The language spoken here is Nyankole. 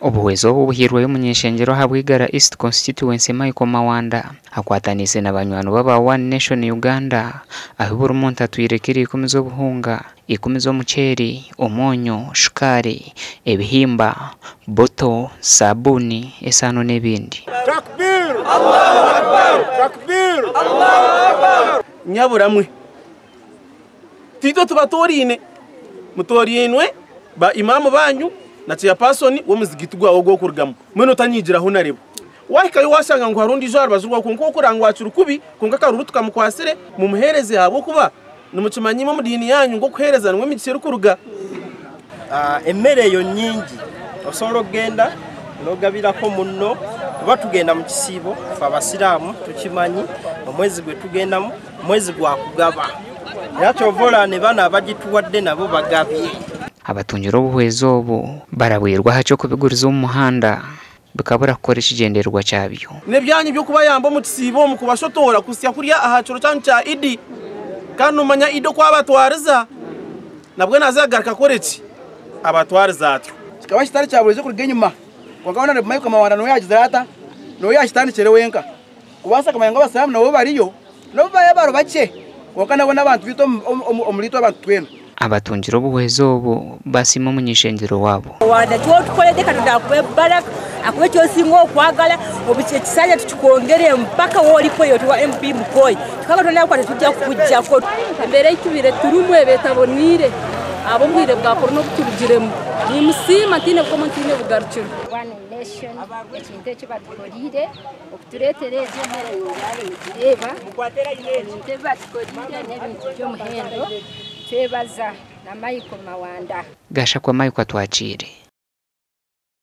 Obuhwezi obu buhairweyo omuny'eishengyero ahabwa Igara East Constituency Michael Mawanda akwataniise na banywani be aba One Nation Uganda ahu buri muntu atwire kiro ikumi z'obuhunga, ikumi z'omuceeri, omwonyo, shukaari, ebihimba, buto, saabuuni, esaano n'ebindi. Nyabura mwe, tiitwe tubatooraine, mutoorainwe ba imaamu baanyu na chairperson w'omuzigiti gwawe ogu orikurugamu. Mbwenu otanyigiraho na rimwe. Waahikayo waashanga ngu hariho ondiijo aha rubaju rwawe kwonka orikuraanga ngu akiri kubi kwonka akaruru tukamukwatsire, mumuheereze ahabw'okuba nimukimanya imwe omu diini yaanyu ngu okuheereza nimwo emigisha erikuruga. Emmere eyo nyingi osobola okugenda nogabirako munno kuba tugenda mu kisiibo ffe abasiraamu tukimanyi omwezi gwe tugendamu mwezi gwa kugaba era kyova olaba ne bano abagituwadde nabo bagabye. Abatungire obuhwezi obu barabwirwe aha ky'okubiguriza omu muhanda bikabura kukora ekigyendererwa kyabyo. N'ebyanyu by'okubayamba omu kisiibo omu kubashotoora kuhitsya kurya aha kiro kyanyu kya Idi. Kandi noomanya Idi oku abatwariza, nabwo naaza kugaruka akore ki? Abatwarize atyo. Kikaba kitari kya buriijo kuruga enyima, kwonka Honourable Michael Mawanda niwe yagizire ata? Niwe yakitandikire wenka kubaasa kumanya ngu abasiraamu nabo bariyo n'obu baabe bari bakye kwonka nabo n'abantu baitu omuri itwe abantu twena. Abatungire obuhwezi obu basiima omuny'eishengyero waabo. Mawanda kyotukorede Katonda akuhe ebaraka akuhe ekyosinga okwagala ekisanja tukikwongere mpaka worikweyo oti wa MP Mukoyi tukaba twena tetujja kukujjako. Embeera ei tubaire turimu eba etaboneire ahabw'obwire bwa korona obu turugiremu. Nimusiima ntaine bukomo ntaine bugarukiro. One Nation ekintu eki batukoreire okutureetera egi emere nungi nitureeba ebintu ebi batukoreire n'ebintu by'omuhendo twebaza na Michael Mawanda. Gashakwa Michael Atwakiire.